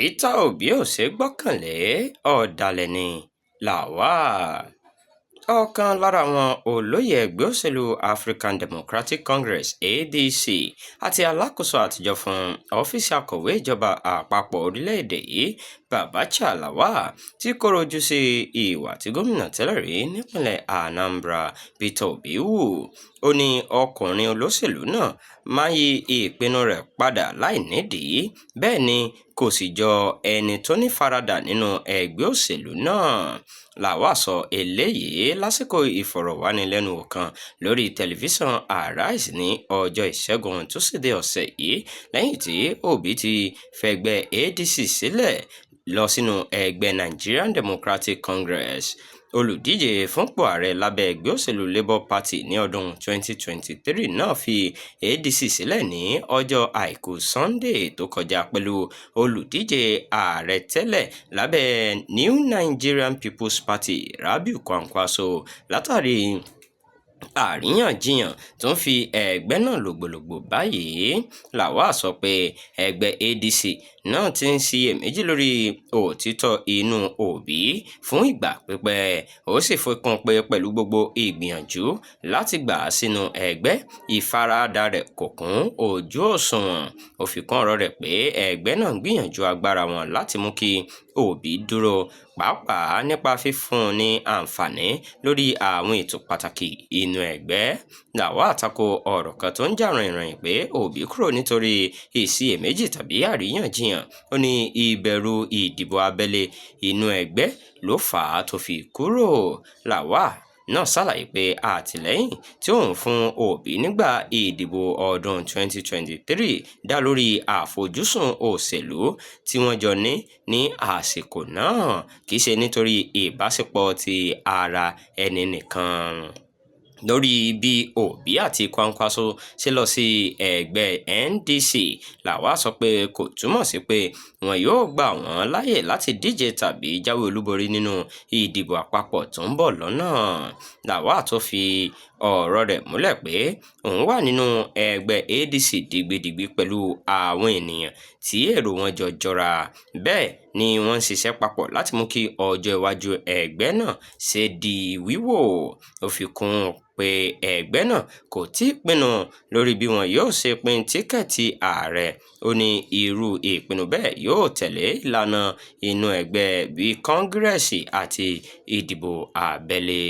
Peter Obi ò ṣeé gbọ́kànlé, ọ̀dàlẹ̀ ní Lawal. Ọ̀kan lára àwọn olóyè ẹgbẹ́ òṣèlú African Democratic Congress (ADC) àti alákòóso àtijọ́ fún ọ́fíìsì Akọ̀wé Ìjọba Àpapọ̀ orílẹ̀-èdè yìí, Babachir Lawal ti kọ̀rọ̀ ojú sí ìwà tí gómìnà tẹ́lẹ̀ rí nípínlẹ̀ Anambra Peter Obi hù. Ó ní ọkùnrin olóṣèlú náà máa ń yí ìpinnu rẹ̀ padà láì nídìí, bẹ́ẹ̀ ni kò sì jọ ẹni tó nífaradà nínú ẹgbẹ́ òṣèlú náà. Lawal sọ eléyìí lásìkò ìfọ̀rọ̀wánilẹ́nuwò kan lórí tẹlifíṣàn Arise ní ọjọ́ Ìṣẹ́gun túsídẹ̀ẹ́ ọ̀sẹ̀ yìí lẹ́yìn tí Obi ti fẹgbẹ́ ADC sílẹ̀ lọ sínú ẹgbẹ́ Nigerian Democratic Congress. Olùdíje fúnpò ààrẹ lábẹ́ ẹgbẹ́ òṣèlú Labour Party ní ọdún 2023 náà fi ADC sílẹ̀ ní ọjọ́ Àìkú Sannde tó kọjá pẹ̀lú olùdíje ààrẹ tẹ́lẹ̀ lábẹ́ New Nigerian People's Party Rabiu Kwankwaso látàrí àríyànjiyàn tó ń fi ẹgbẹ́ náà lògbòlògbò báyìí. Lawal sọ pé ẹgbẹ́ ADC náà ti ń ṣiyèméjì lórí òtítọ́ inú Obi fún ìgbà pípẹ́. Ó sì fi kún un pé pẹ̀lú gbogbo ìgbìyànjú láti gbà á sínú ẹgbẹ́, ìfaradà rẹ̀ kò kún ojú òṣùwọ̀n. Ó fi kún ọ̀rọ̀ rẹ̀ pé ẹgbẹ́ náà ń gbìyànjú agbára wọn láti mú kí Obi dúró, pàápàá nípa fífún un ní àǹfààní lórí àwọn ètò pàtàkì inú ẹgbẹ́. Lawal tako ọ̀rọ̀ kan tó ń jà ròhìnròhìn pé Obi kúrò nítorí ìṣiyèméjì tàbí àríyànjiyàn. Ó ní ìbẹ̀rù ìdìbò abẹ́lé inú ẹgbẹ́ ló fà á tó fi kúrò. Lawal náà ṣàlàyé pé àtìlẹ́yìn tí òun fún Obi nígbà ìdìbò ọdún 2023 dá lórí àfojúsùn òṣèlú tí wọ́n jọ ní ní àsìkò náà, kì í ṣe nítorí ìbáṣepọ̀ ti ara ẹni nìkan. Lórí bí Obi àti Kwankwaso ṣe lọ sí ẹgbẹ́ NDC, Lawal sọ pé kò túmọ̀ sí pé wọn yóò gbà wọ́n láyè láti díje tàbí jáwé olúborí nínú ìdìbò àpapọ̀ tó ń bọ̀ lọ́nà. Lawal tún fi ọ̀rọ̀ rẹ̀ múlẹ̀ pé òun wà nínú ẹgbẹ́ ADC digbidigbi pẹ̀lú àwọn ènìyàn tí èrò wọn jọ jọra, bẹ́ẹ̀ ni wọ́n ń ṣiṣẹ́ papọ̀ láti mú kí ọjọ́ iwájú ẹgbẹ́ náà ṣe di wíwò. Ó fi kún un pé ẹgbẹ́ náà kò tíì pinnu lórí bí wọn yóò ṣe pín tíkẹ́ẹ̀tì ààrẹ. Ó ní irú ìpinnu bẹ́ẹ̀ yóò tẹ̀lé ìlànà inú ẹgbẹ́ bíi kọ́ngírẹ́sì àti ìdìbò abẹ́lé.